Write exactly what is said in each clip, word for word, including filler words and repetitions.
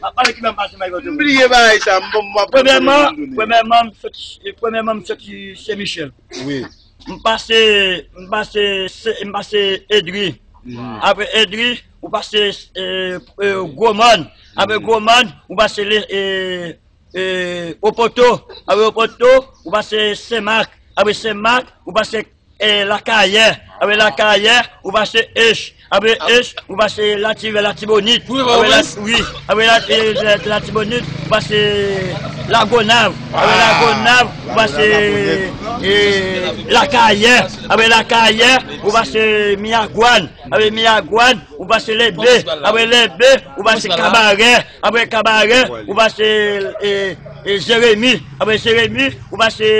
M ap pale ki lè m pase Michael Jordan. M bliye bagay sa, m bon, m ap Premyèman, premyèman, m soti, premyèman, m soti Sen Michèl. Wi. M pase, m pase, Se- m pase Edri. Apre Edri, ou pase e, e, Gwo Mòn. Apre Gwo Mòn, ou pase le, e, e, Opoto. Apre Opoto, ou pase Sen Mak. Apre Sen Mak, ou pase e, Lakayè. Apre Lakayè, ou pase Ech. Apre Ech, ou pase Lativè, Latibonit. Apre la, wi, apre la, e, la- Latibonit, ou pase Lagonav. Apre Lagonav, ou pase e, Lakayè. Apre Lakayè, ou pase Miyagwàn. Apre Miyagwàn, ou pase Lèbe. Apre Lèbe, ou pase Kabarè. Apre Kabarè, ou pase e, e, Jeremi. Apre Jeremi, ou pase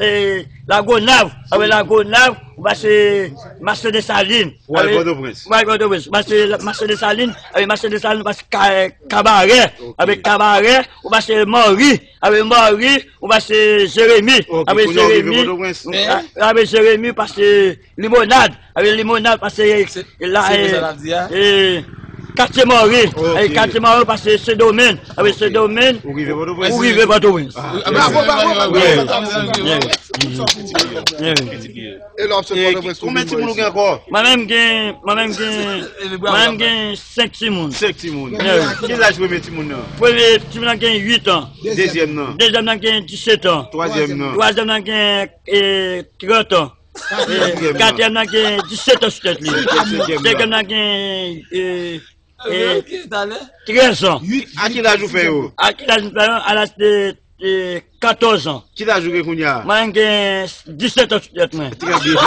e, Lagonav. Apre Lagonav, ou pase Mache Desalin. Ou al Pòtoprens. Ou al Pòtoprens. Pase la- Mache Desalin. Apre Mache Desalin, ou pase Ka- Kabarè. Apre Kabarè, ou pase Mòri. Apre Mòri, ou pase Jeremi. Apre Jeremi, apre Jeremi, ou pase Limonad. Apre Limonad, pase la, e, Katye Mòri. Apre Katye Mòri, ou pase Sendomeng. Apre Sendomeng, ou rive Pòtoprens. Ou rive Pòtoprens. Bravo, bravo, bravo. E lè w ap sot Pòtoprens, konbyen timoun ou gen ankò? Mwen menm gen, mwen menm gen, mwen menm gen senk timoun. Senk timoun. Ki laj premye timoun nan? Premye timoun nan gen uit an. Dezyèm nan? Dezyèm nan gen disèt an. Twazyèm nan? Twazyèm nan gen e, trant an. E, katriyèm nan gen disèt an sou tèt li. Senkyèm nan? Senkyèm nan gen e, e, trèz an. A ki laj ou fè yo? A ki laj m fè yo? A laj de e, katòz an. Ki laj ou gen kounye a? Mwen gen disèt an sou tèt mwen. Trè byen.